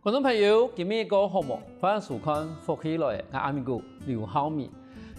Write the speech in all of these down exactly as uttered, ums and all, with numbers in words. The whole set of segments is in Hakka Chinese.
觀眾朋友，今晡日過好無？歡迎收看《福氣來了》，𠊎阿明哥劉浩明。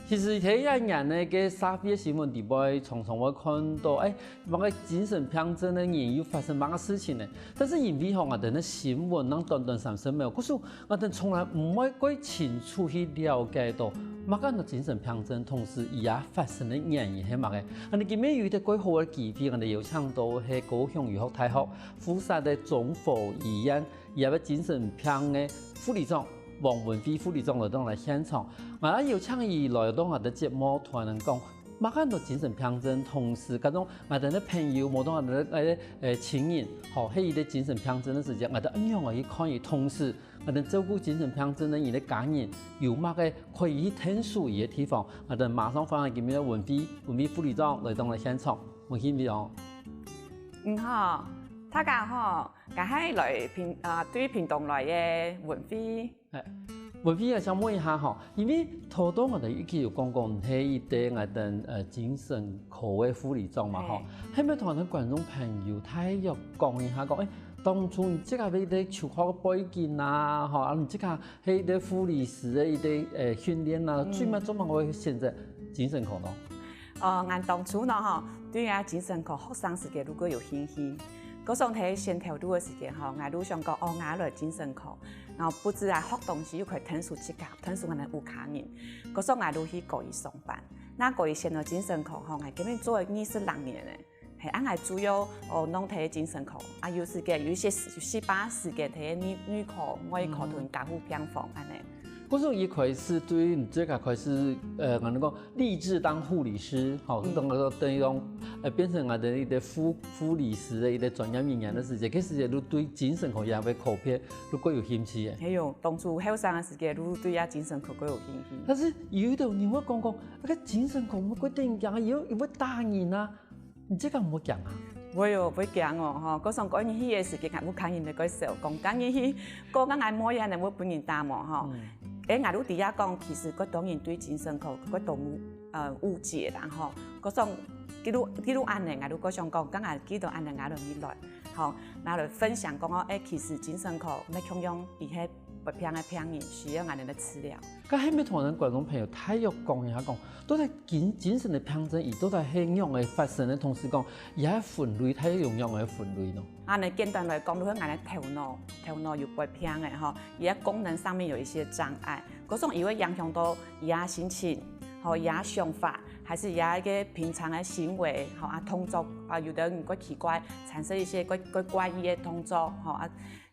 其實這一年呢，个社會新聞底背常常會看到，哎，麼个精神病症个人又發生麼个事情呢？但是因為吼，𠊎等个新聞能短短三十秒，可是𠊎等從來毋會過清楚去了解到，麼个个精神病症，同時佢也發生个原因係麼个。恁呢今晡日有一個過好个機會，𠊎等邀請到係高雄醫學大學附設个中和醫院 佢个精神病个護理長，王文輝護理長來到𠊎等現場。𠊎也邀請佢來到𠊎等節目，同𠊎等講，麼个个精神病症，同時，該種𠊎等个朋友，無論𠊎等个，呃，呃，親人，吼，係佢个精神病症个時節，𠊎等仰般去看佢，同時，𠊎等照顧精神病症个人个家人，有麼个可以去𢯭手佢个地方。𠊎等馬上歡迎今晡日个文輝，文輝護理長來到𠊎等現場。文輝你好。你好，大家好。 𠊎係來屏，啊，對屏東來个文輝。哎，文輝啊，想問一下吼，因為頭到𠊎等一直有講講，你係一個𠊎等，呃，精神科个護理長嘛吼，係毋係同𠊎等觀眾朋友大約講一下講，哎，當初你自家个一個求學个背景啊，吼，啊，你自家係一個護理師个一個，呃，訓練啊，嗯。主要做麼个會選擇精神科呢？ 哦，𠊎當初呢吼，對啊精神科學生時節就過有興趣。該時節選頭路个時節吼，𠊎就想講，哦，𠊎來精神科，然後不止啊學東西又可以𢯭手自家，𢯭手𠊎等屋下人。該時節𠊎就去高醫上班。該高醫選到精神科吼，𠊎今晡日做了二十六年了。係，啊𠊎主要，哦，攏在精神科，啊有時節，有一些時，有時節在內，內科、外科同加護病房恁呢。 故所一開始對你自家開始，呃，𠊎等講立志當護理師，吼，嗯。等於講，等於講，呃，變成𠊎等一個護，護理師个一個專業人員个時節，該時節就對精神科也會特別，就過有興趣个。係喲，當初後生个時節，就對啊精神科過有興趣。但是有一種人會講講，那個精神科會過得人驚啊，又，又會打人啊。 你自家毋會驚啊？會哦，會驚哦，吼。該時節𠊎去个時節，𠊎屋下人就過笑，講，今日去，過到𠊎妹仔呢，會分人打無吼。嗯。欸，𠊎就知啊講，其實蓋多人對精神科蓋多誤，呃，誤解啦吼。該時節，佢就，佢就恁呢，𠊎就過想講，今𠊎既然恁呢，𠊎就來，吼，𠊎來分享講哦，欸，其實精神科乜共樣，佢係發病个病人，需要恁呢个治療。該係毋係同𠊎等觀眾朋友大約講一下講，到底 精，精神个病症，佢到底係仰仔發生个，同時講，佢个分類，大約用仰仔分類呢？啊，恁呢簡單來講，就係𠊎等个頭腦，頭腦有發病个吼，佢个功能上面有一些障礙，該種佢會影響到佢个心情，吼，佢个想法，還係佢个一個平常个行為，吼，啊，動作，啊，有的人怪奇怪，產生一些怪，怪怪異个動作，吼，啊，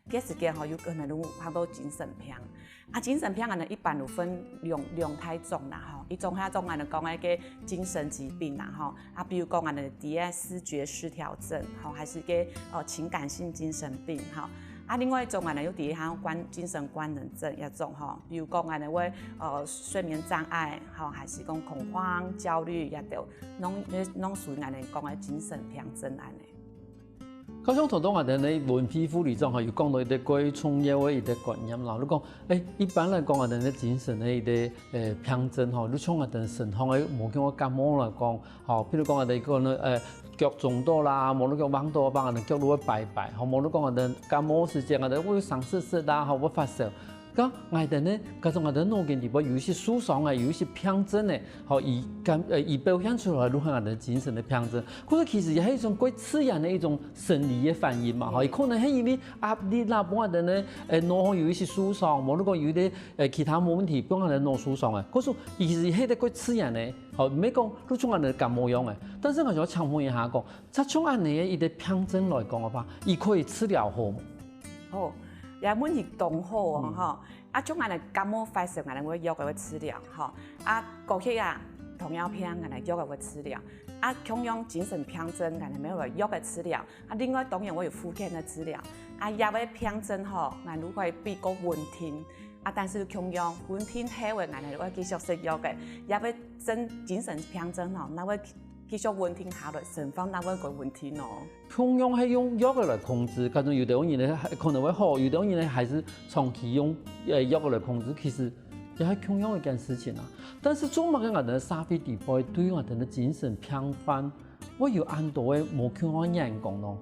該時節吼，有可能就發到精神病。啊，精神病啊，一般就分兩，兩大種啦吼。一種係種啊，講个精神疾病啦吼。啊，比如講啊，第一視覺失調症吼，還係个，呃，情感性精神病吼。啊，另外一種啊，有第一項官，精神官能症一種吼，比如講啊，會，呃，睡眠障礙吼，還係講恐慌、焦慮，也都攏，攏屬於𠊎等講个精神病症恁呢。 好像頭先𠊎等个文輝護理長吼，有講到一個蓋重要个一個觀念啦。就講，欸，一般來講，𠊎等个精神个一個，欸，病症吼，就像𠊎等身項个無共个感冒來講，吼，譬如講𠊎等講呢，欸，腳腫到啦，無就腳橫到，幫𠊎等腳就會擺擺，吼，無就講𠊎等感冒時節，𠊎等會生澀澀啦，吼，會發燒。 該𠊎等呢，假使𠊎等腦筋裡背有一些受傷啊，有一些病症呢，吼，佢感，呃，佢表現出來就係𠊎等精神个病症。可是其實也係一種蓋自然个一種生理个反應嘛，吼，嗯。佢可能係因為壓力啦，分𠊎等呢，呃，腦項有一些受傷，無就講有一個，呃，其他問題，分𠊎等腦受傷啊。可是其實係一個蓋自然个，吼，毋係講就像𠊎等感冒樣个。但是𠊎想請問一下講，像恁呢个一個病症來講个話，佢可以治療好無？ 好，這問題當好哦，嗯。吼。啊，像𠊎等感冒發燒，𠊎等會藥仔會治療，吼。啊，高血壓、糖尿病，𠊎等藥仔會治療。啊，共樣精神病症，𠊎等乜會藥仔治療。啊，另外當然會有復健个治療。啊，這个病症吼，𠊎等會比較穩定。啊，但是共樣穩定後个，𠊎等會繼續食藥仔。這个症，精神病症吼，𠊎會 繼續穩定下來，生活哪會个問題呢？共樣係用藥仔來控制，假使有兜人呢，還可能會好，有兜人呢，還係長期用，呃，藥仔來控制，其實也係共樣一件事情啊。但是做麼个𠊎等个社會裡背對𠊎等个精神病患，會有恁多个無共个眼光呢？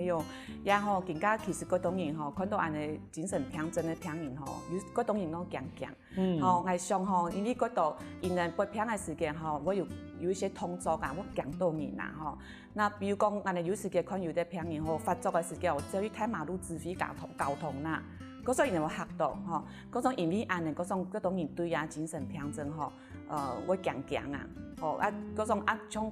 有，也吼，今下其實過多人吼，看到恁呢精神病症个病人吼，有過多人攏驚驚。嗯。吼，𠊎想吼，因為過多，因為發病个時間吼，會有，有一些動作啊，會驚到人啊，吼。那比如講，恁呢有時間看有个病人吼，發作个時間，就去大馬路指揮交通，交通啦。故所以會嚇到，吼。故所因為恁呢，故所過多人對啊精神病症吼，呃，會驚驚啊。吼，啊，故所啊，像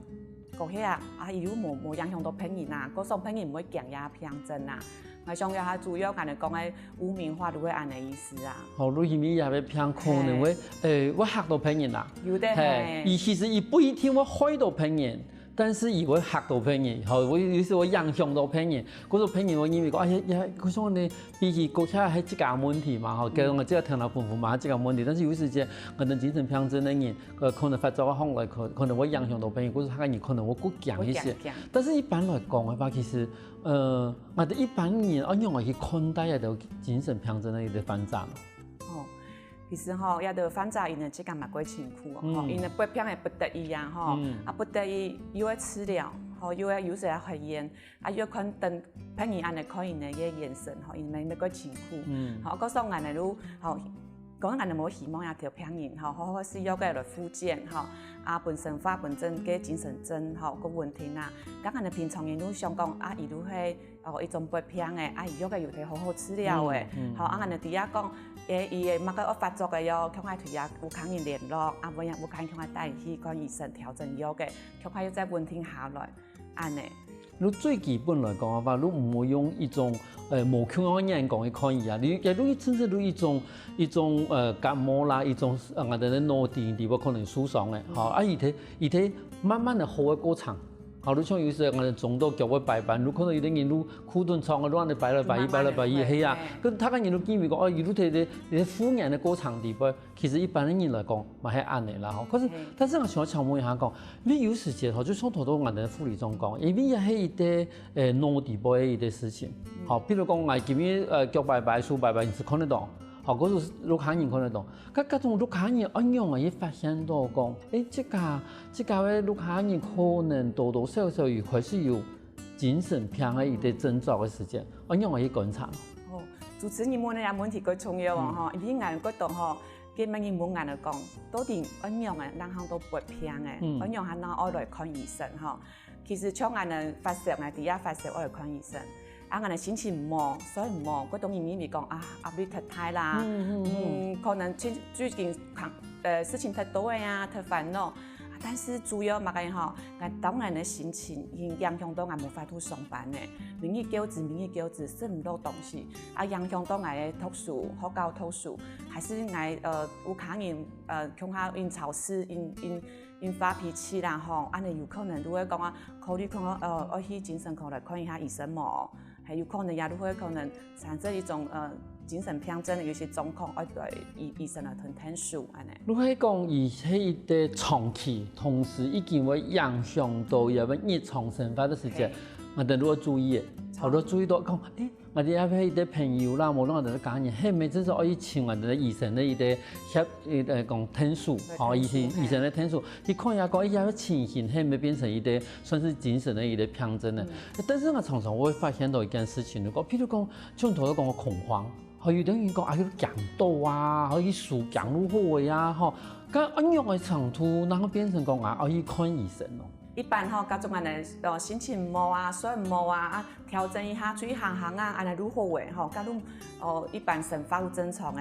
過去啊，啊，佢又無，無影響到別人啊，故所別人毋會驚這病症啊。𠊎想這下主要恁呢講个污名化，就係恁呢意思啊。吼，你因為這个病可能會，誒，會嚇到別人啊。有个嘿，嘿。佢其實佢不一定會害到別人，但是佢會嚇到別人，吼，會，有時會影響到別人。故所別人會認為講，哎呀，呀，故所呢， 比起過去係自家問題嘛，吼，可能這个頭腦部分嘛，自家問題，但是有時節，可能精神病症个人，呃，可能發作个方來，可，可能會影響到別人，或者他个人可能會更驚一些。會驚驚。但是一般來講个話，其實，呃，𠊎兜一般人愛仰般去看待這兜精神病症个一个患者呢？哦，其實吼，這兜患者因為自家嘛過辛苦哦，吼，嗯。因為發病个不得已啊，吼，嗯。啊，不得已又愛治療，吼，又愛有時愛開院， 啊，又看等別人恁呢看因个眼神吼，因為那個辛苦。嗯。吼，故所恁呢就，吼，講恁呢無希望這條病人吼，好好食藥个來復健吼，啊，分生活、分這个精神症吼，較穩定啊。該恁呢平常人就想講啊，佢就係，哦，一種發病个，啊，佢藥个有得好好治療个。嗯，嗯。吼，啊，恁呢知啊講，誒，佢个麼个愛發作个喲，趕快同佢屋下人聯絡，啊，無然屋下人趕快帶佢去看醫生調整藥个，趕快又再穩定下來。 恁呢。你最基本來講个話，你毋好用一種，呃，無共樣个眼光去看佢啊。你，你甚至你一種，一種，呃，感冒啦，一種，呃，𠊎兜个腦底裡背可能受傷个，吼，啊，佢兜，佢兜慢慢个好个過程。吼，你像有時𠊎兜撞到腳會白白，你看到有个人你褲襠長个，你恁呢擺來擺去，擺來擺去，係啊。跟他个人都認為講，哦，佢都在這，這復原个過程裡背， 其實一般个人來講，嘛係恁呢啦吼。可是，嘿。但是𠊎想要請問一下講，因為有時節吼，就像頭頭𠊎兜護理長講，因為也係一個，呃，腦底背个一個事情。嗯。吼，比如講，𠊎今日，呃，腳白白、手白白，你係看得到，吼，或者係屋下人看得到。該，該種屋下人仰般會發現到講，誒，這個，這個个屋下人可能多多少少有，還係有 精神病个一個徵兆个時節，仰般去觀察？哦，主持人問个這問題較重要哦，嗯。吼，因為𠊎覺得吼，該麼人問𠊎來講，到底仰般个人行到發病个，嗯。仰般還愛來看醫生吼？其實像𠊎兜發燒，𠊎知啊發燒愛來看醫生，啊，𠊎兜心情毋好，睡毋好，較多人認為講啊，壓力忒大啦，嗯，嗯，嗯。嗯，可能最，最近 呃，事情忒多个啊，忒煩惱。但是主要麼个吼，𠊎當然个心情，已經影響到𠊎無法度上班呢。明日叫職，明日叫職，食毋落東西，啊，影響到𠊎个讀書，學校讀書，還係𠊎，呃，屋下人，呃，共下因吵事，因，因，因發脾氣啦吼，恁呢有可能就會講啊，考慮看，呃，愛去精神科來看一下醫生無？ 還有可能也就會可能產生一種，呃，精神病症个一些狀況，愛對醫，醫生來同𢯭手，恁呢。如果講佢係一個長期，同時已經會影響到佢个日常生活个時節，嘿。𠊎兜就愛注意个，好多注意到講，誒，𠊎兜也係一個朋友啦，無論𠊎兜个家人，係毋係真係愛去尋𠊎兜个醫生个一個協，一個講𢯭手，對，吼，醫生，𢯭手，嘿。醫生个𢯭手，去看一下講，誒，佢个情形係毋係變成一個 算是精神个一個病症呢。嗯。但是𠊎常常會發現到一件事情，如果譬如講，像頭先講个恐慌，吼，有兜人講啊，佢驚到啊，吼，佢手驚到好个啊，吼，該恁樣个程度，然後變成講啊，愛去看醫生咯。一般吼，該種恁呢，呃，心情毋好啊，睡毋好啊，啊，調整一下，出去行行啊，恁呢就好个，吼，該就，呃，一般生活就正常个。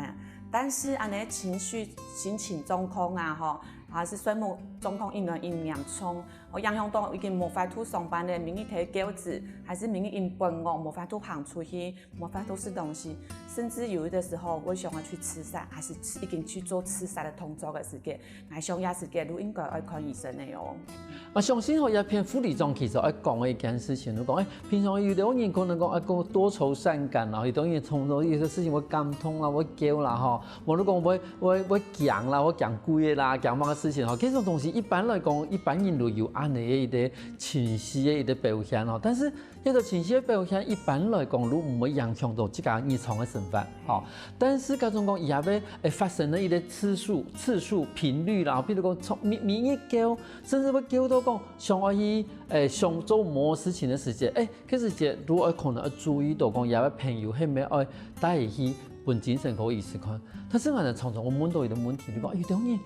但是恁呢情緒、心情狀況啊，吼，還是睡眠狀況越來越嚴重， 哦，影響到已經無法度上班了，明日忒噭眵，還係明日因發惡，無法度行出去，無法度食東西，甚至有的時候會想要去自殺，還係已經去做自殺个動作个時間，𠊎想這時間就應該愛看醫生个哦。啊，相信吼，這片護理長其實愛講个一件事情，就講，誒，平常有兜人可能講，啊，講多愁善感啦，有兜人常常有些事情會感動啦，會噭啦，吼，無就講會，會，會驚啦，會驚鬼个啦，驚麼个事情吼，這種東西一般來講，一般人都有恁樣个一個情緒个一個表現吼，但是這個情緒个表現一般來講都毋會影響到自家日常个生活吼。但是假如講佢會發生个一個次數、次數、頻率啦，比如講從每每日噭，甚至會噭到講想愛去誒想做麼个事情个時節，誒，這時節都愛可能愛注意到講，佢个朋友係毋係愛帶佢去分精神科醫師看。但是𠊎等常常會問到一個問題，就講，誒，有兜人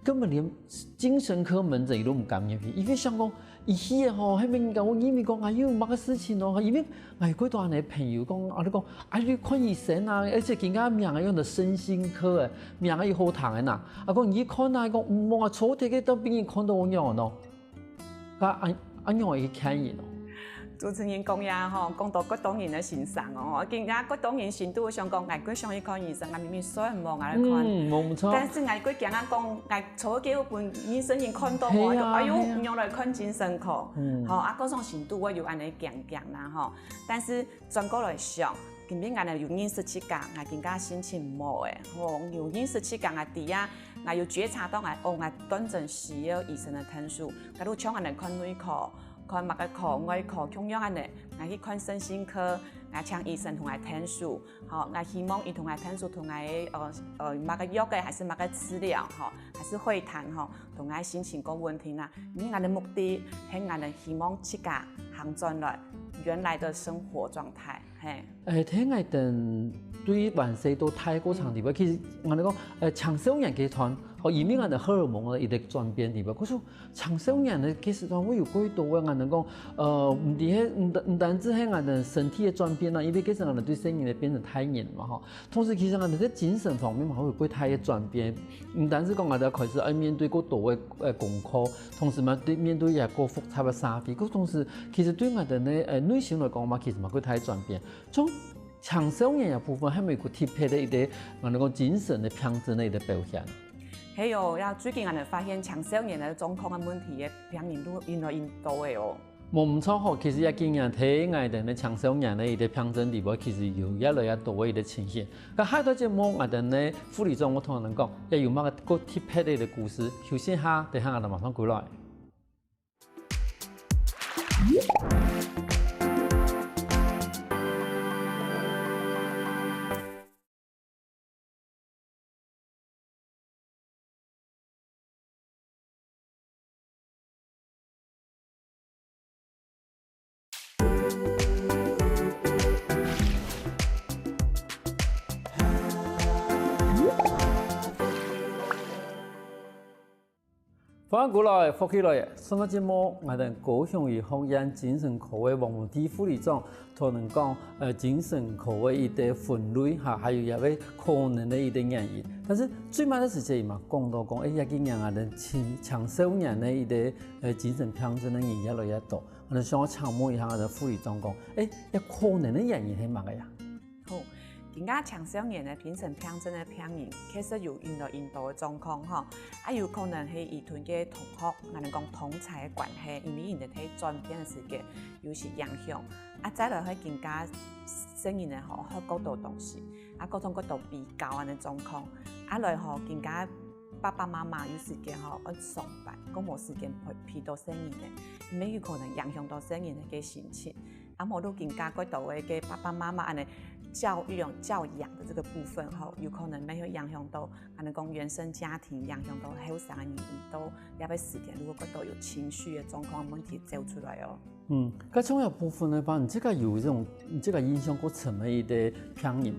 根本連精神科門診佢都毋甘願去，佢會想講，佢去个吼，係毋係人家會認為講，哎喲，麼个事情哦，因為𠊎有幾多恁樣个朋友講，啊，你講，啊，你看醫生啊，而且人家名啊用到身心科个，名啊又好聽个呐，啊，講你去看啊，講，嗯，無啊，坐鐵个都比你看到有用哦，啊，恁恁樣个一個看人哦。 主持人講呀吼，講到幾多人个先生哦，今日幾多人心肚想講，𠊎過想去看醫生，𠊎明明算無𠊎來看，嗯，無毋著。但是𠊎過驚啊講，𠊎坐个分醫生人看到無，係啊，哎喲，係啊。毋用來看精神科，嗯。吼，啊，各種心肚會有恁樣驚驚啦吼。但是轉過來想，今日𠊎等有認識自家，𠊎今日心情無誒，吼，有認識自家，𠊎知啊，𠊎有覺察到𠊎，哦，𠊎當真需要醫生个看護，假如像𠊎等看內科， 看麼个科，外科，共樣恁樣，𠊎去看身心科，𠊎請醫生同𠊎𢯭手，吼，𠊎希望佢同𠊎𢯭手，同𠊎，呃，呃，麼个藥个，還係麼个治療，吼，還係會談，吼，同𠊎心情个問題啦。因為𠊎个目的係𠊎个希望自家行轉來原來个生活狀態，嘿。 誒，聽𠊎等對還細到大過程裡背，其實𠊎等講，誒，青少年階段，吼，因為𠊎等荷爾蒙个一個轉變裡背，可是青少年个階段會有幾多个𠊎等講，呃，毋止係，毋單，毋單止係𠊎等身體个轉變啦，因為其實𠊎等對細人仔變成大人嘛，吼。同時其實𠊎等在精神方面嘛會有幾大个轉變，毋單止講𠊎等開始愛面對過多个，呃，功課，同時嘛對面對也過複雜个社會，過同時其實對𠊎等个，呃，內心來講嘛，其實嘛幾大个轉變。 像青少年个部分，係毋係有特別个一個，𠊎等講精神个病症个一個表現？係哦，也最近𠊎等發現青少年个狀況个問題个病人都越來越多个哦。無毋著吼，其實這幾年在𠊎等个青少年个一個病症裡背，其實有越來越多个一個情形。該下一段節目，𠊎等个護理長會同𠊎等講，也有麼个過特別个一個故事，休息一下，等下𠊎等馬上過來。 歡迎過來，福氣來！上個節目，𠊎等高雄醫學院精神科个黃文帝護理長同𠊎等講，呃，精神科个一個分類哈，還有佢个可能个一個原因。但是最尾个時節，佢嘛講到講，誒，這幾年𠊎等青，青少年个一個，呃，精神病症个人越來越多。𠊎等想要請問一下𠊎等護理長講，誒，這可能个原因係麼个呀？ 好，今下青少年个精神病症个病人，確實有越來越多个狀況吼，啊有可能係佢同个同學，𠊎等講同儕个關係，因為佢等在轉變个時節有些影響，啊再來係今下細人仔吼，學過多東西，啊各種各多比較恁樣狀況，啊來吼，今下爸爸媽媽有時間吼愛上班，過無時間陪，陪到細人仔，乜有可能影響到細人仔个心情。 啊無就今下過多个爸爸媽媽恁樣教育、教養个這個部分吼，有可能乜會影響到，恁樣講原生家庭，影響到後生个人，佢兜這個時間如果過多有情緒个狀況問題走出來哦。嗯，該重要部分个話，你這個有這種，你這個印象過深个一個病人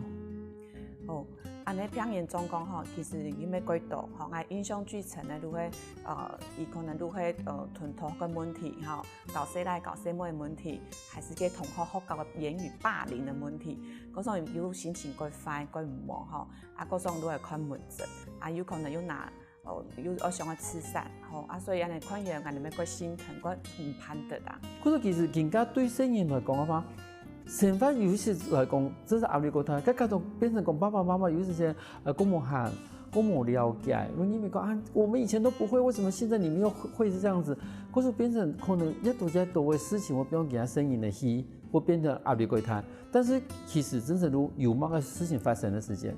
無？ 哦，恁樣病人狀況吼，其實因為過多吼，𠊎印象最深个就係，呃，佢可能就係，呃，同學个問題吼，搞細倈、搞細妹个問題，還係个同學學校个言語霸凌个問題，該種有心情過壞、過毋好吼，啊，該種就會看門診，啊，有可能又拿，哦，又愛想要自殺，吼，啊，所以恁樣看起來，𠊎等乜過心疼、過毋盼得啊。可是其實今下對細人來講个話， 生活有時來講，真係壓力過大，該該種變成講爸爸媽媽有時間，呃，過無閒，過無了解，因為講啊，我們以前都不會，為什麼現在你們又會是這樣子？或是變成可能越多越多个事情，會變成佢个細人仔去，會變成壓力過大。但是其實真正如有麼个事情發生个時間，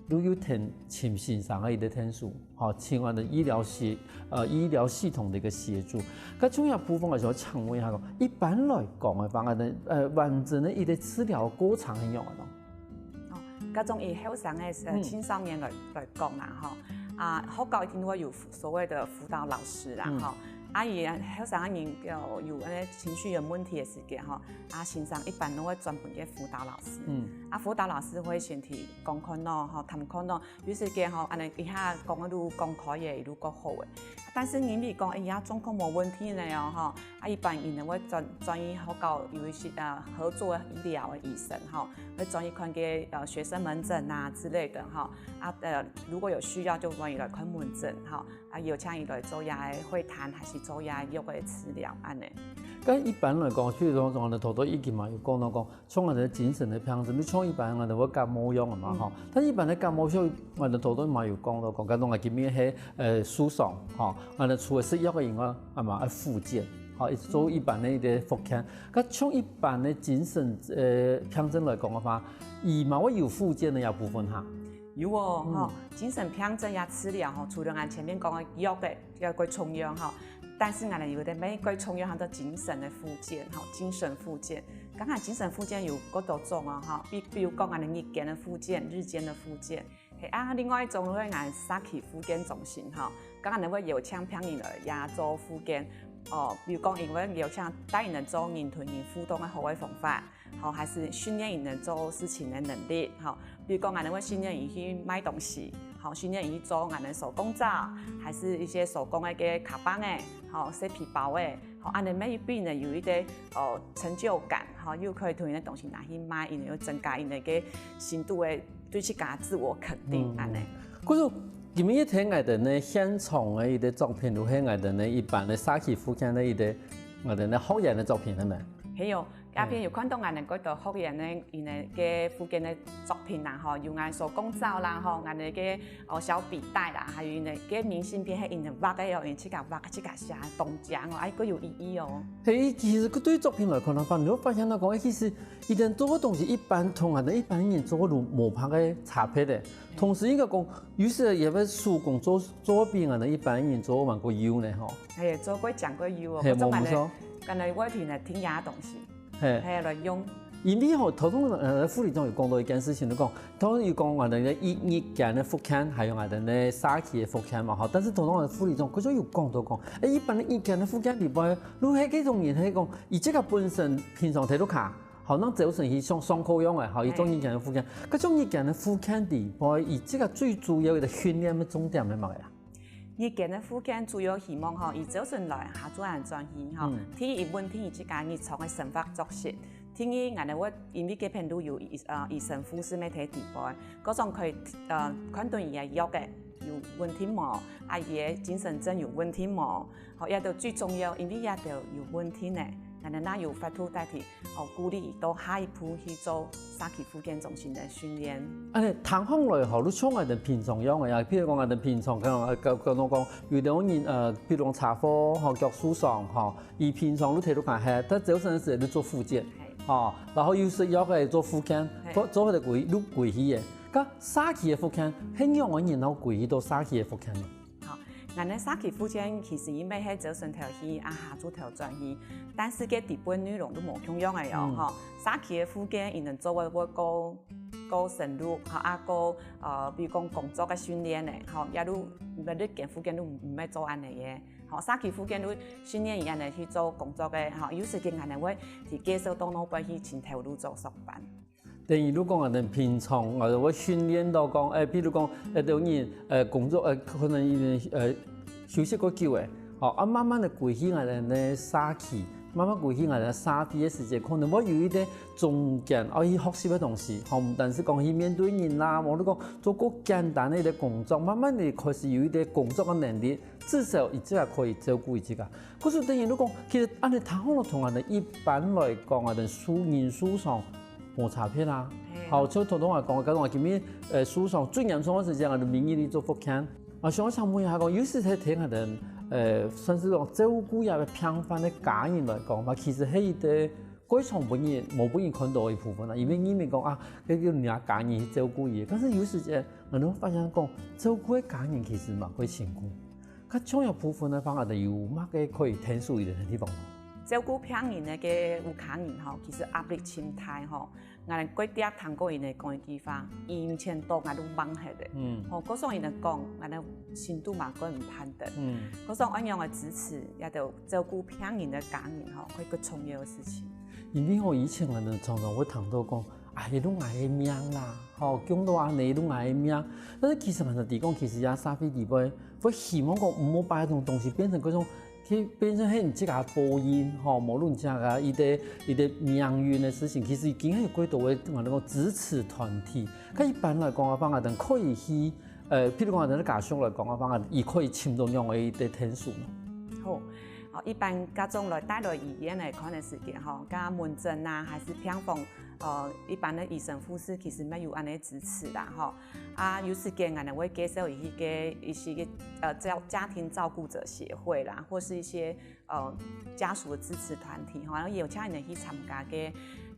都有聽，尋先生个一個聽書，吼，尋𠊎等醫療系，呃，醫療系統个一個協助。該重要部分个時候，請問一下，講，一般來講个話，𠊎等，呃，完整个一個治療過程係仰般呢？哦，該種以後生个，呃，嗯。青少年來，來講啦，吼，啊，學校一定會有所謂的輔導老師啦，嗯。吼，啊，以後生个人有，有那情緒有問題个時間，吼，啊，先生一般都會轉分个輔導老師。嗯。啊，輔導老師會先去講看咯，吼，談看咯， 有時間吼，恁呢一下講个愈講開个，愈較好个。但是因為講，哎呀，狀況無問題呢哦，吼，啊，一般人會轉，轉去學校有一些，呃，合作醫療个醫生，吼，會轉去看个，呃，學生門診啊之類的，吼。啊，呃，如果有需要就轉去來看門診，吼，啊，邀請佢來做這个會談，還係做這个藥个治療，恁呢。該一般來講，譬如講，像𠊎等頭頭已經嘛有講到講， 像𠊎等精神个病症，就像一般𠊎等會感冒樣个嘛，嗯。吼。但一般个感冒，像𠊎等頭頭嘛有講到，講，假如𠊎今日係，呃，受傷，吼，𠊎等除了食藥个以外，啊嘛，愛復健，吼，一直做一般个一個復健。該像一般个精神，呃，病症來講个話，佢嘛會有復健个這部分哈。有哦，嗯。吼，精神病症个治療吼，除了𠊎前面講个藥个，藥个重要吼，但是𠊎等有个乜个重要，喊做精神个復健，吼，精神復健。 當然精神復健有幾多種哦，吼，比，比如講𠊎等日間个復健、日間个復健，係啊，另外一種就係𠊎社區復健中心，吼，當然會邀請病人來這做復健，哦，比如講𠊎等邀請帶佢等做人同人互動个好个方法，吼，還係訓練佢等做事情个能力，吼，比如講𠊎等會訓練佢去賣東西，吼，訓練佢去做𠊎等手工皂，還係一些手工个个卡邦仔，吼，洗皮包仔， 吼，恁呢乜會分佢等有一個，呃，成就感，吼，又可以同佢个東西拿去賣，佢等又增加佢等个深度个對自家自我肯定，嗯。恁呢。可是今日聽𠊎等个現場个一個作品，就係𠊎等个一般个社區復健个一個，𠊎等个學員个作品，係無？係哦，這片有看到𠊎等幾多學員个，佢等个復健个作品啦，吼，有𠊎手工皂啦，吼，𠊎等个 哦，小筆袋啦，還有呢，該明信片係佢等畫个哦，佢等自家畫、自家寫，當靚哦，哎，蓋有意義哦。係，其實對作品來看个話，你會發現到講，哎，其實佢等做个東西一般同𠊎等一般人做个都無麼个差別个。同時應該講，有時也會手工做，做比𠊎等一般人做還過有呢吼。哎，做過靚過有哦，係，無錯。可能我聽呢，聽這東西。 嘿。嘿，來用。因為吼，頭先，呃，副理長有講到一件事情，就講，頭先有講𠊎等个日，日間个復健，還有𠊎等个社區个復健嘛，吼。但是頭先𠊎等副理長，佢就有講到講，誒，一般个日間个復健裡背，如果係這種人，係講，佢自家本身平常在屋下，好像朝晨去上，上課樣个，吼，佢做日間个復健。該種日間个復健裡背，佢自家最主要个訓練个重點係麼个啊？ 日間个復健主要希望吼，佢朝晨來下晝恁轉去吼，嗯。第一穩定佢自家日常个生活作息。第二，𠊎等會因為該片都有醫，呃，醫生、護士乜在裡背，各種可以，呃，看到佢个藥个有穩定無，啊，佢个精神症有穩定無，吼，這兜最重要，因為這兜有穩定呢，𠊎等哪有法度代替 哦，鼓勵到下一步去做社區復健中心个訓練。恁呢，聽下來吼，就像𠊎等平常樣个呀。譬如講，𠊎等平常，可能，呃，講，講，講，有兜人，呃，比如講車禍，吼，腳受傷，吼，佢平常就在屋下歇，但朝晨个時節就做復健，嘿。吼，然後有食藥个做復健，嘿。做，做下來歸，就歸去个。該社區个復健，係仰般人會歸去到社區个復健呢？ 吼，𠊎等社區復健其實佢乜係朝晨頭去，啊，下晝頭轉去，但是該基本內容都無共樣个哦，嗯。吼。社區个復健，佢等做个會過，過深入，吼，啊，過，呃，比如講工作个訓練呢，吼，也都，日間復健都毋，毋係做恁呢个，吼，社區復健都訓練佢恁呢去做工作个，吼，有時間𠊎等會去介紹到外背去尋頭路做上班。 等於就講𠊎等平常，𠊎等會訓練到講，誒，比如講，誒，有人，誒，工作，誒，可能已經，誒，休息過久誒，吼，啊，慢慢个歸去𠊎等个社區，慢慢歸去𠊎等个社區个時節，可能會有一個中間，啊，去學習个東西，吼，毋單是講去面對人啦，無你講做過簡單个一個工作，慢慢个開始有一個工作个能力，至少佢自家可以照顧佢自家。可是等於就講，其實恁呢聽下來同𠊎等一般來講，𠊎等受，人受傷 無差別啦。嘿。好，就頭先𠊎講，假如𠊎今日，呃，受傷最嚴重个時間，𠊎就每日去做復健。啊，想愛請問一下講，有時在聽𠊎等，呃，算是講照顧這個病患个家人來講嘛，其實係一個過常分人無分人看到个部分啊，因為人民講啊，該个人家家人去照顧佢，但是有時節，𠊎兜發現講，照顧个家人其實嘛過辛苦。該重要部分个話，𠊎兜有麼个可以𢯭手佢个地方無？照顧病人个个屋下人吼，其實壓力盡大吼。𠊎過去聽過佢講一句話，以前到𠊎都忘忒个。嗯。吼，故所佢講，𠊎兜心肚嘛過毋盼得。嗯。故所恁樣个支持，也就照顧病人个家人吼，係个重要个事情。 因為吼，以前𠊎兜常常會聽到講，啊，這都𠊎个命啦，吼，降到恁呢，這都𠊎个命。但是其實𠊎兜知講，其實這社會裡背，會希望講，毋好把這種東西變成該種，去變成係自家報應，吼，無論自家一個，一個命運个事情，其實已經係有幾多个，𠊎兜講支持團體。該一般來講个話，𠊎兜可以去 呃，譬如講，𠊎兜家屬來講个話，佢可以尋到仰般个一個𢯭手呢？好，哦，一般家屬來帶來醫院來看个時間吼，該門診啊，還是病房，呃，一般个醫生、護士其實乜有恁呢支持啦吼。啊，有時間𠊎兜會介紹佢去个一些个，呃，照，家庭照顧者協會啦，或是一些，呃，家屬的支持團體吼，然後邀請佢兜去參加个，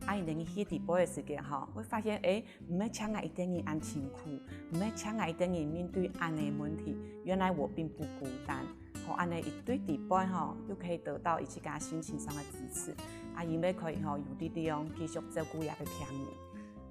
啊，佢兜去裡背个時間吼，會發現，誒，毋係淨𠊎一個人恁辛苦，毋係淨𠊎一個人面對恁呢問題，原來我並不孤單。吼，恁呢一對底背吼，又可以得到佢自家心情上的支持，啊，因為可以吼有力量繼續照顧佢个病人。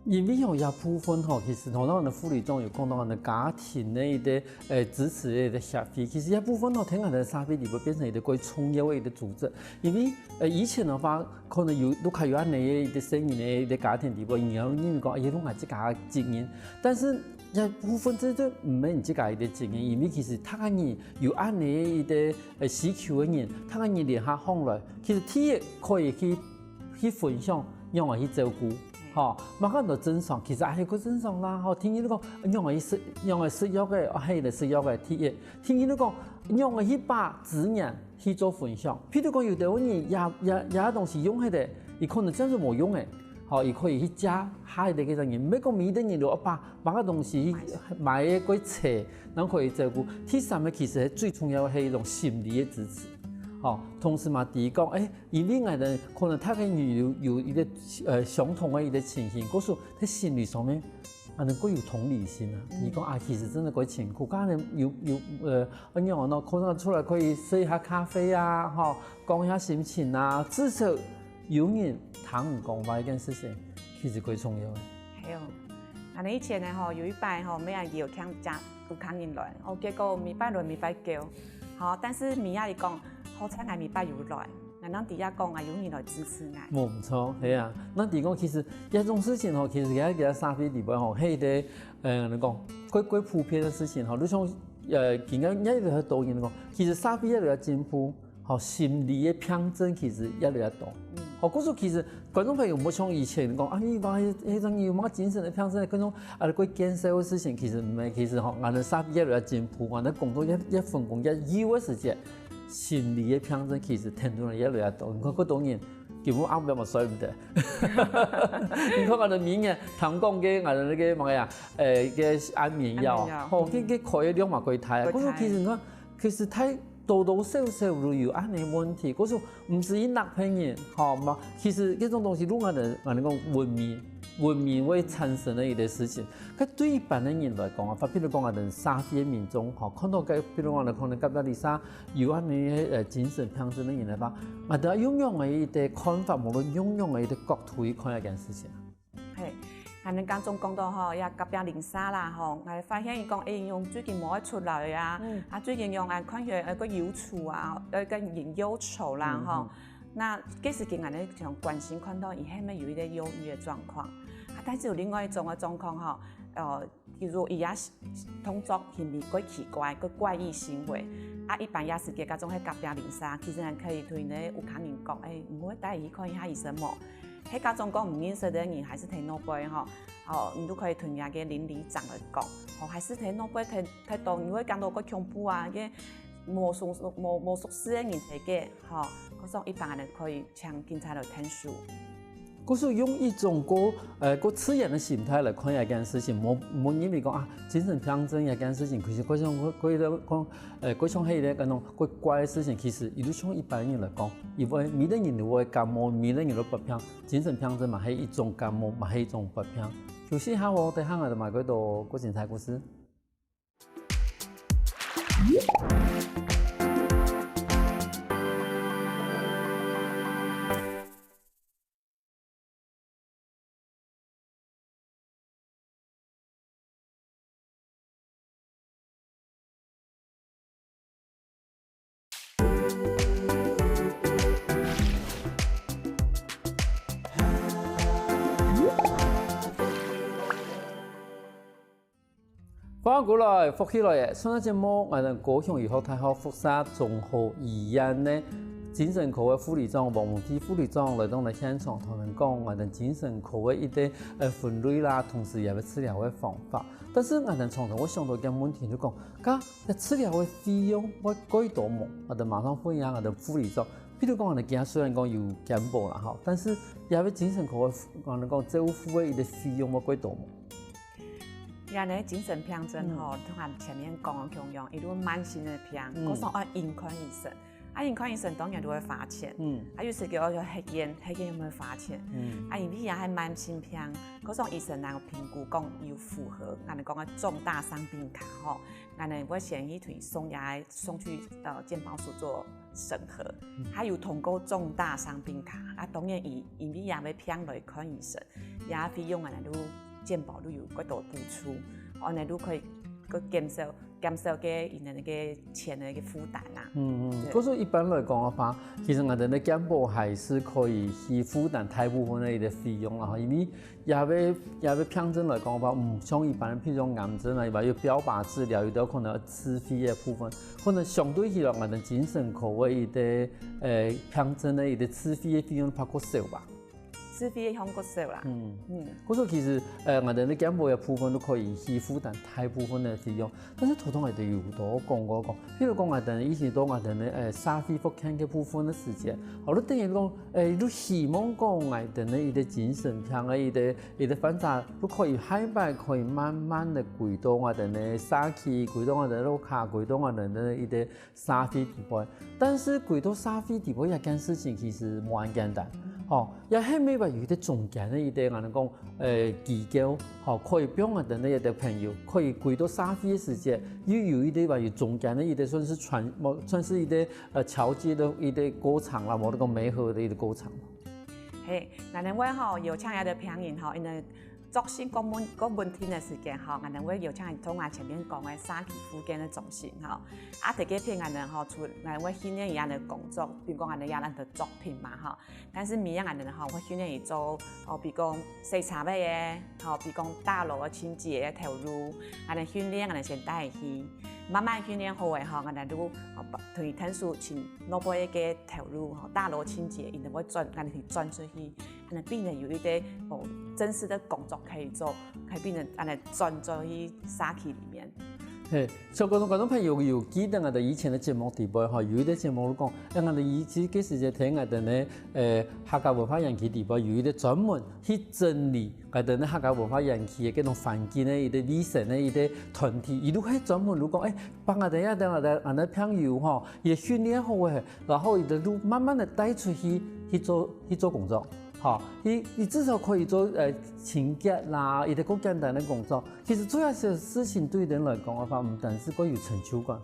因為吼，這部分吼，其實頭先𠊎兜護理長有講到𠊎兜家庭个一個，呃，支持个一個協會，其實這部分吼，在𠊎兜社會裡背變成一個過重要个一個組織。因為，呃，以前个話， 可能有，都還有恁呢个一個細人个一個家庭裡背，然後因為講，哎呀，都𠊎自家个責任。但是這部分真正毋係你自家一個責任，因為其實逐個人有恁呢个一個，呃，需求个人，逐個人聯合起來，其實第一可以去，去分享，仰般去照顧，吼，麼个安到正常，其實還係過正常啦，吼。第二，你講，仰般去食，仰般食藥个，哦，係个食藥个，第一。第二，你講，仰般去把資源 去做分享。譬如講，有兜人這，這，這東西用忒个，佢可能真係無用个，吼，佢可以去借下一個个人，毋係講每一個人都愛把麼个東西買个過齊，然後可以照顧。第三個其實係最重要个係一種心理个支持，吼，同時嘛，知講，誒，因為𠊎兜可能逐個人有，有一個，呃，相同个一個情形，故所在心理上面，啊，能夠有同理心啊。嗯。你講啊，其實真的過辛苦，當然有，有，呃， 哎呀，那可能出來可以食一下咖啡啊，吼，講一下心情啊，至少有人聽你講話，這件事情其實過重要个。係哦，𠊎兜以前呢吼，有一擺吼，乜愛邀請屋下人來，哦，結果每擺來每擺噭，吼，但是每擺佢講，好彩𠊎每擺有來，𠊎正知影講啊，有人來支持𠊎。無錯，係啊，那你講其實這種事情吼，其實在，在社會裡背吼，係一個，呃，你講，過，過普遍个事情吼，你像 呃，今日也有很多人講，其實社會越來越進步，吼，心理个病症其實越來越多。嗯。吼，故所其實觀眾朋友，毋好像以前講，啊，你講，哎，哎，你有麼个精神个病症，各種，啊，過見笑个事情，其實毋係，其實吼，𠊎兜社會越來越進步，𠊎兜工作越，越分工越有个時節，心理个病症其實聽到人越來越多。你看，過多人 根本暗晡嘛睡毋得。你看𠊎兜每日聽講个，𠊎兜該個麼个啊，誒，該安眠藥，安眠藥，吼，嗯。該，該開个量嘛過大啊。過大。故所其實你看，其實大多多少少都有恁呢問題。故所毋使去罵別人，吼，嘛，其實這種東西，如果𠊎兜，𠊎兜講文明，文明會產生个一個事情。該對一般个人來講啊，譬如講𠊎兜社會个民眾，吼，看到該，譬如講𠊎兜可能隔壁鄰舍 有恁呢，呃，精神病症个人个話，𠊎兜用仰般个一個看法，無論用仰般个一個角度去看這件事情啊。係，𠊎兜頭先講到吼，這隔壁鄰舍啦吼，𠊎發現佢講，誒，佢最近無愛出來啊，嗯。啊，最近佢恁看起來，呃，較憂愁啊，呃，較憂愁啦，嗯，吼。嗯。那該時節𠊎兜想關心看到佢係毋係有一個憂鬱个狀況，啊，但是有另外一種个狀況吼，呃， 譬如佢个動作行為較奇怪，較怪異行為。啊，一般這時節該種係隔壁鄰舍，其實還可以同佢个屋下人講，誒，你會帶佢去看一下醫生無？係該種講毋認識个人，還係在外背吼，哦，你都可以同這個鄰里長來講，哦，還係在外背聽，聽到你會感到較恐怖啊，該無熟，無，無熟識个人在該，吼，該種一般人可以請警察來𢯭手。故所用一種過，呃，過自然个心態來看這件事情，無，無認為講啊，精神病症這件事情，其實過像，過，過講，呃，過像係一個該種怪怪个事情，其實佢就像一般人來講，因為每個人都會感冒，每個人都發病，精神病症嘛係一種感冒，嘛係一種發病。休息一下哦，等下𠊎兜還過多過精彩故事。 歡迎過來，福氣來了！上隻節目，𠊎兜高雄醫學大學附設綜合醫院个精神科个護理長，黃文輝護理長來到𠊎兜現場，同𠊎兜講𠊎兜精神科个一個，呃，分類啦，同時也有治療个方法。但是𠊎兜常常會想到一個問題，就講，該，該治療个費用會貴多無？𠊎兜馬上問一下𠊎兜護理長。譬如講，𠊎兜今雖然講有健保啦，吼，但是這個精神科个，𠊎兜講照護个一個費用會貴多無？ 這呢，精神病症吼，嗯。同𠊎前面講个共樣，佢就慢性个病，嗯。故所愛𠊎兜看醫生。啊，𠊎兜看醫生當然就會花錢。嗯。啊，有時節愛去核檢，核檢又會花錢。嗯。啊，因為這係慢性病，故所醫生若評估講有符合，𠊎兜講个重大傷病卡吼，𠊎兜會先去同佢送這個，送去，呃，健保署做審核。嗯。佢有通過重大傷病卡，啊，當然佢因為這個病來看醫生， 這費用啊，𠊎兜健保就有較多補助，恁仔就可以去減少，減少該𠊎兜个錢个負擔啊。嗯，嗯，對。故所一般來講个話，其實𠊎兜个健保還係可以去負擔大部分个一個費用啦，吼，因為這個，這個病症來講个話，毋像一般，譬如講癌症啊，佢有標靶治療，有兜可能自費个部分，可能相對起來，𠊎兜精神科个一個，呃，病症个一個自費个費用較過少吧。 自費个項較少啦。嗯。嗯。故所其實，呃，𠊎兜个健保个部分都可以去負擔大部分个費用，但是頭先𠊎兜有講過講，比如講𠊎兜以前到𠊎兜个，呃，社會福健个部分个時節，好，就等於講，呃，就希望講𠊎兜个一個精神病个一個，一個患者，就可以下擺可以慢慢个歸到𠊎兜个社區，歸到𠊎兜个屋下，歸到𠊎兜个一個 社會底背。但是歸到社會底背這件事情其實無恁簡單，吼，也係乜愛有一個中間个一個，𠊎兜講，呃，機構，吼，可以分𠊎兜个一個朋友，可以歸到社會个時節，又有一個乜有中間个一個算是傳，無，算是一個，呃，橋接个一個過程啦，無，該個媒合个一個過程。嘿，𠊎兜會吼，邀請一個病人吼，因為 作息各問，各問題个時間吼，𠊎兜會邀請𠊎頭先前面講个社區復健个中心吼。啊，第一片𠊎兜吼，除，𠊎兜會訓練佢个工作，比如講𠊎兜有恁多作品嘛吼。但是每日𠊎兜吼，會訓練佢做，哦，比如講洗車位个，吼，比如講打掃个清潔个頭路，𠊎兜訓練，𠊎兜先帶佢去，慢慢訓練好个吼，𠊎兜就，哦，同佢𢯭手尋外背个頭路吼，打掃清潔，佢就會轉，𠊎兜去轉出去。 恁仔變成有一個，哦，正式个工作可以做，可以變成恁仔轉做去社區裡面。嘿，所以觀眾，觀眾朋友有記得𠊎兜以前个節目底背吼，有一個節目講，欸，𠊎兜以前个時節聽𠊎兜呢，呃，客家文化園區底背有一個專門去整理𠊎兜呢客家文化園區个該種環境个一個衛生个一個團體，佢就係專門就講，欸，幫𠊎兜啊，等𠊎兜，𠊎兜朋友吼，佢訓練好个， 然後佢就慢慢个帶出去，去做，去做工作。吼，佢，佢至少可以做，呃，清潔啦，一個較簡單个工作。其實做這些事情對人來講个話，毋單止會有成就感，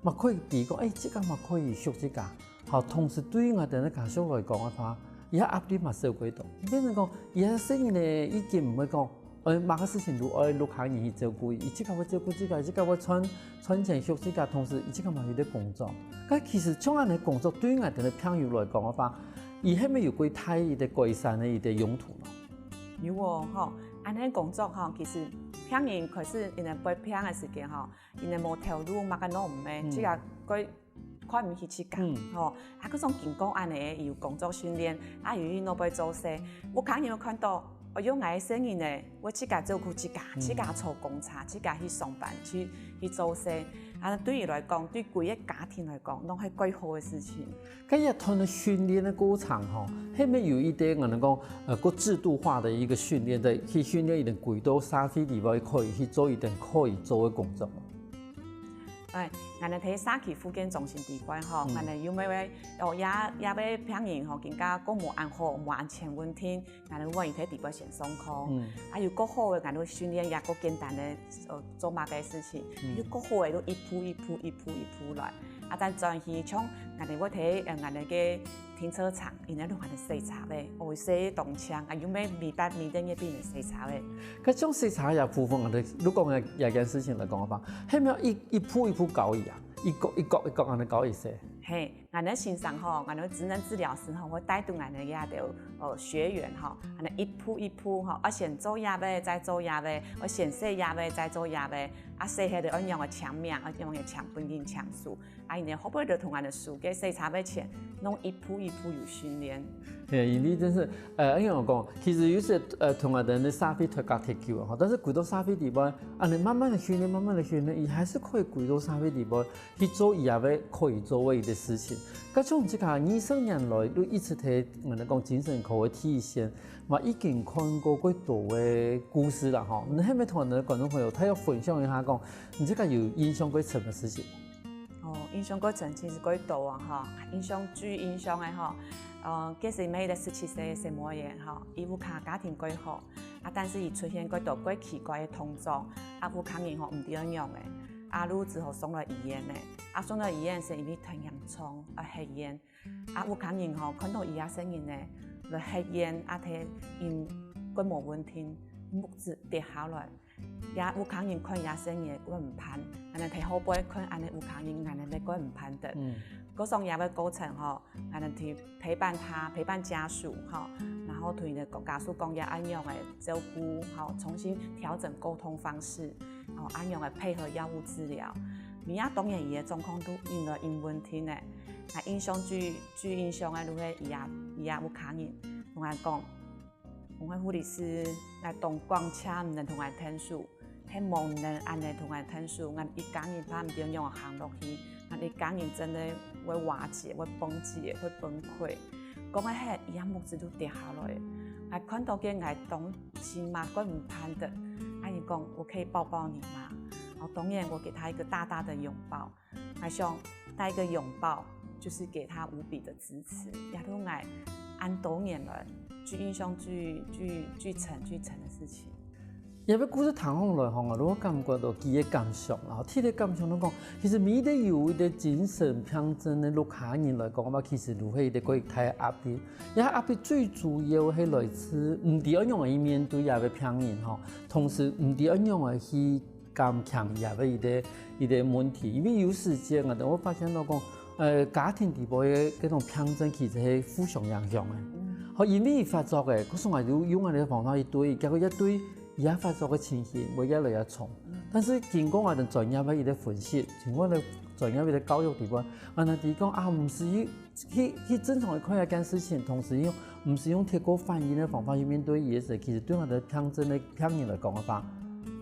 嘛可以比如講，欸，自家嘛可以畜自家。吼，同時對𠊎兜个家屬來講个話，佢个壓力嘛少幾多。變成講，佢个細人呢，已經毋會講， 呃，麼个事情都愛屋下人去照顧，佢自家會照顧自家，佢自家會賺，賺錢畜自家，同時佢自家嘛有在工作。該其實像恁仔工作，對𠊎兜个朋友來講个話，佢係無有幾大一個改善个一個用途咯？有哦，吼，恁仔工作吼，其實病人開始因為發病个時間吼，因為無頭路，麼个攏毋會，嗯。自家會 看毋起自家，嗯。吼，啊，該種經過恁仔，有工作訓練，啊，有去外背做事，屋下人有看到，哦，有𠊎个細人呢，會自家照顧自家，自家坐公車，自家去上班，去去做事。啊，對佢來講，對歸個家庭來講，攏係蓋好个事情。該一段个訓練个過程吼，係毋係有一點可能講，呃，過制度化个一個訓練，在去訓練佢等歸到社會裡背可以去做佢等可以做个工作無？哎，𠊎等在社區復健中心裡背吼，𠊎等有乜會，哦，這這位病人吼，更加過無恁好，無恁全穩定，𠊎等會在裡背先上課。啊，有過好个，𠊎等訓練也過簡單个，呃，做麼个事情，有過好个，就一步一步，一步一步來。啊，但轉去像𠊎等會在，呃，𠊎等个停車場，因為都還係洗車位，哦，洗當靚，啊，有乜每擺每個月變成洗車位。該種洗車个部分，𠊎等如果講這這件事情來講个話，係毋係一一步一步教佢啊？一角一角一角恁樣教佢洗？嘿，𠊎等先生吼，𠊎等職能治療師吼，會帶動𠊎等這兜，呃，學員吼，恁樣一步一步吼，啊，先做這位，再做這位，啊，先洗這位，再做這位，啊，洗下來愛仰般个簽名，愛仰般个簽本人簽署。 啊，因為後背就同𠊎等收个洗車个錢，攏一步一步有訓練。嘿，因為真係，呃，應該講，其實有時，呃，同𠊎等个社會脫節忒久了吼，但是歸到社會裡背，恁樣慢慢个訓練，慢慢个訓練，佢還係可以歸到社會裡背去做佢也會可以做个一個事情。該從這個二十年來，都一直在𠊎等講精神科个體現，嘛已經看過幾多个故事了吼。你係毋係同𠊎等个觀眾朋友，大約分享一下講，你這個有印象最深个事情？ 哦，印象過深其實過多啊，吼，印象最印象个吼，呃，其實乜一個十七歲个細妹仔吼，佢屋下家庭過好，啊，但是佢出現過多過奇怪个動作，啊，屋下人吼毋知愛仰般，啊，就只好送來醫院呢，啊，送來醫院係因為忒嚴重，啊，核炎，啊，屋下人吼看到佢个細人呢，來核炎，啊，忒因過無穩定，目汁跌下來。 也屋下人看也細人个毋盼，恁樣在後背看恁樣屋下人恁樣个毋盼得。嗯。過上也个過程吼，恁樣去陪伴他，陪伴家屬吼，然後同佢个家屬講也恁樣个照顧吼，重新調整溝通方式，吼，恁樣个配合藥物治療。你也當然佢个狀況都應該因穩定个。𠊎印象最最印象个就係佢个佢个屋下人同𠊎講， 講个護理師，𠊎當感謝你等同𠊎𢯭手，係無你等恁樣同𠊎𢯭手，𠊎一家人怕毋知仰般行落去，𠊎一家人真个會瓦解，會崩解，會崩潰。講个係，佢个目汁都跌下來，𠊎看到个𠊎當起碼過毋盼得，啊，佢講我可以抱抱你嗎？哦，當然我給他一個大大的擁抱。 𠊎想，帶一個擁抱，就是給他無比的支持，也係𠊎恁多年來最印象最最最深最深个事情。這個故事聽下來吼，𠊎都感覺到佢个感想啦。第一個感想就講，其實每一個有一個精神病症个屋下人來講个話，其實都係一個過大个壓力。這壓力最主要係來自毋知愛仰般去面對這個病人吼，同時毋知愛仰般去 減輕佢个一個一個問題。因為有時節𠊎兜會發現到講，呃，家庭裡背个這種病症其實係互相影響个。好，因為佢發作个，故所𠊎就用恁樣个方法去對，結果一對，佢个發作个情形會越來越重。但是經過𠊎兜專業个一個分析，經過𠊎兜專業个一個教育裡背，𠊎兜知講啊，毋使 去去正常个看這件事情，同時用毋使用忒過反應个方法去面對佢个時，其實對𠊎兜病症个病人來講个話，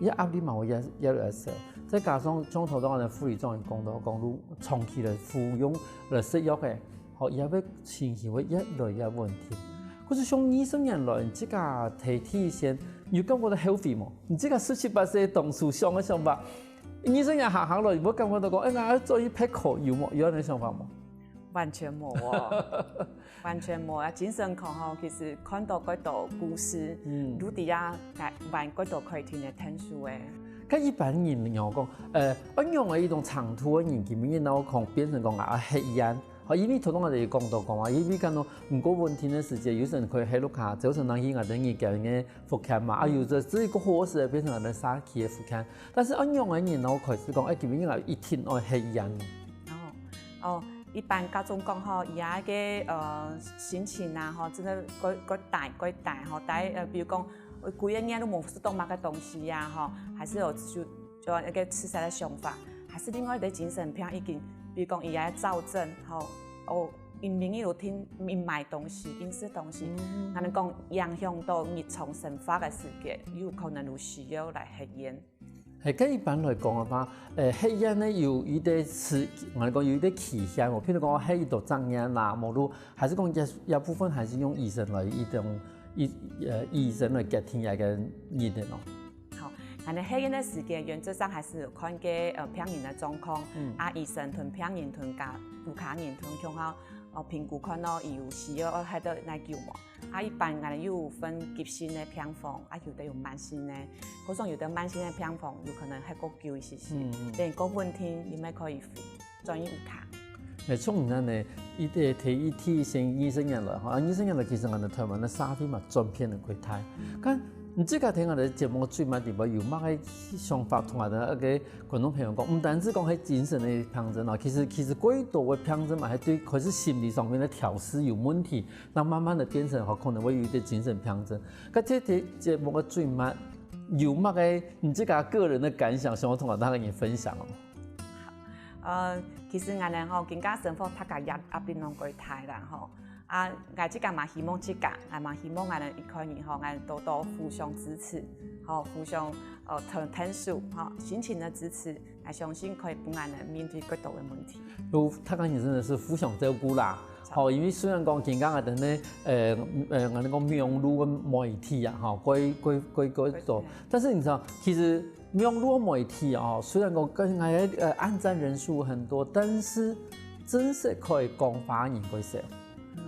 佢个壓力嘛會越越來越小。再加上像頭先𠊎兜護理長有講到，講如長期來服用來食藥个，吼，佢个情形會越來越穩定。可是像二十年來，自家在第一線，有感覺到後悔無？你自家十七八歲當初想个想法，二十年行行來，有無感覺到講，哎，𠊎愛做一撇可有無？有恁樣想法無？ 完全無哦，完全無啊！精神科吼，其實看到幾多故事，嗯，都底下還蠻幾多可以聽得聽書誒。該一般人仰講，呃，恁樣个一種程度个人，佢們然後可能變成講啊，核炎。好，因為頭先𠊎兜講到講啊，因為感覺毋過穩定个時節，有時可以核落下，造成人去𠊎兜人家个福建嘛，啊，有的這一個火勢變成𠊎兜社區个福建。但是恁樣个人，然後開始講，哎，佢們應該一定愛核炎。哦，哦， 一般家長講吼，佢个呃心情啊吼，真个過過大過大吼，大呃，比如講，呃，幾個月都無食到麼个東西啊吼，還是有就就一個自殺个想法，還是另外一個精神病已經，比如講佢个躁症吼，哦，因為你有聽，你買東西，飲食東西，嗯。𠊎等講影響到日常生活个時節，有可能有需要來核菸。係，該一般來講个話，呃，核菸呢有一個時，𠊎等講有一個期限哦，譬如講核一到十年啦，無論還是講這這部分還是用醫生來一種醫呃醫生來決定一個日的咯。好，𠊎等核菸个時間原則上還是有看該呃病人个狀況，嗯。啊醫生同病人同家屋下人同共下哦評估看咯，佢有需要愛核到哪久無？啊一般𠊎等有分急性个病房，啊有个有慢性个，可是有个慢性个病房有可能核較久一些些，嗯嗯。等較穩定，佢乜可以回轉去屋下。 誒，像你恁呢，一个提一提先二十年來吼，啊二十年來其實𠊎等台灣个社會嘛轉變了幾大。該你自家聽𠊎等節目最尾底背有麼个想法同𠊎等个觀眾朋友講，毋單止講係精神个病症啊，其實其實過多个病症嘛，係對開始心理上面个調適有問題，那慢慢的變成吼可能會有一點精神病症。該這題節目个最尾有麼个你自家個人个感想，想要同𠊎等个人分享哦？ 呃，其實𠊎等吼，今下生活大家壓壓力攏過大啦吼。啊，𠊎自家嘛希望自家，𠊎嘛希望𠊎等一個人吼，𠊎多多互相支持，吼，互相呃疼疼惜，吼，心情个支持，𠊎相信可以幫𠊎等面對更多个問題。有，大家人真的是互相照顧啦。好，因為雖然講今下𠊎等呢，呃呃，𠊎等講網路个媒體啊，吼，過過過過多，但是你知道，其實 網路媒體哦，雖然講跟𠊎个呃按讚人數很多，但是真實可以講話个人較少。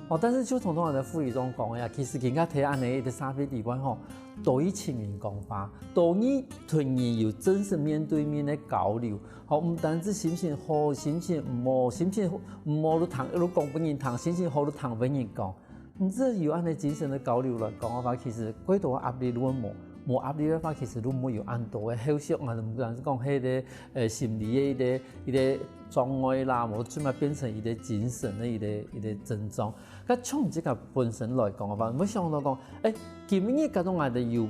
哦，但是就同同樣个副理長講个呀，其實今下在恁呢一个社會底背吼，多去尋人講話，多去同人有真實面對面个交流。吼，毋單止心情好，心情毋好，心情毋好就聽，就講分人聽，心情好就聽分人講。 毋止有恁呢精神个交流來講个話，其實過多个壓力如果無無壓力个話，其實就無有恁多个後續啊，毋管係講係个呃心理个一个一个障礙啦，無最尾變成一个精神个一个一个症狀。該從自家本身來講个話，會想到講，誒，今日假如𠊎等有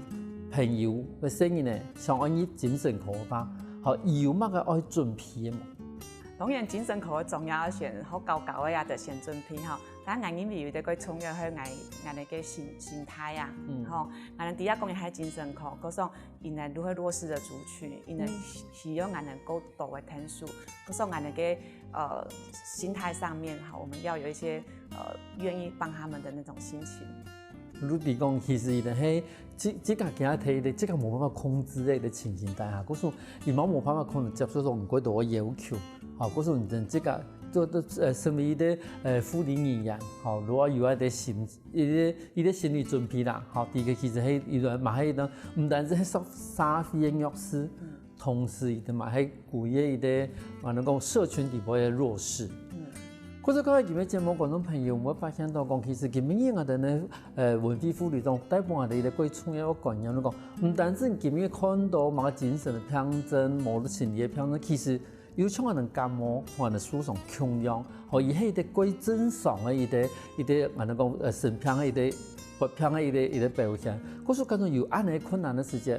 朋友个細人呢，想愛入精神科个話，好，佢有麼个愛準備个無？ 當然，精神科个中藥愛先好搞搞个呀，就先準備吼。但𠊎認為有一个最重要个，𠊎𠊎个心心態啊，嗯。吼，𠊎等第一講个係精神科，可是因為如何弱勢个族群，因為嗯。需要𠊎等更多个疼惜，可是𠊎等个呃心態上面哈，我們要有一些呃願意幫他們的那種心情。 你講，其實一定係自自家今下在一个自家無辦法控制个一个情形底下，故所你嘛無辦法控制接受到恁多个要求，吼，故所你真自家做做呃身為一个呃護理人員，吼，如果有一个心一个一个心理準備啦，吼，第一个其實係一个嘛係一个，毋單止係社社會个弱勢， 同時佢兜嘛係歸个一个，啊，能講社群底背个弱勢。嗯。故所各位今日節目觀眾朋友，會發現到講，其實今日𠊎兜呢，呃，文輝副理事長帶分𠊎兜一个最重要个觀念，就講，毋單止今日看到麼个精神个病症、無論心理个病症，其實有像𠊎兜感冒、𠊎兜受傷共樣，吼，佢係一个過正常个一个，一个，𠊎兜講，呃，生病个一个，發病个一个，一个表現。故所假使有恁呢困難个時節，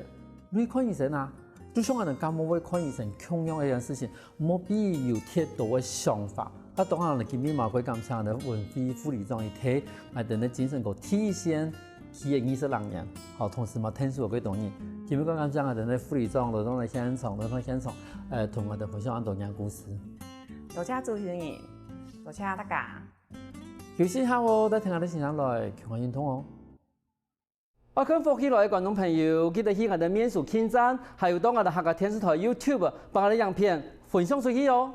你看醫生啊， 就像𠊎兜感冒會看醫生共樣个一件事情，莫必有忒多个想法。啊，當然了，今日嘛，會感謝𠊎兜文輝副理事長，佢替𠊎兜个精神科第一線企業二十六年，好，同時嘛，聽說有幾多人。今日更感謝𠊎兜个副理事長，來到現場，來到現場，呃，同𠊎兜分享恁多个故事。多謝主持人，多謝大家。休息一下哦，再聽𠊎兜先生來，共下運動哦。 愛看福氣來个觀眾朋友，記得去𠊎兜面書網站，還有到𠊎兜客家電視台YouTube，幫𠊎兜影片分享出去哦。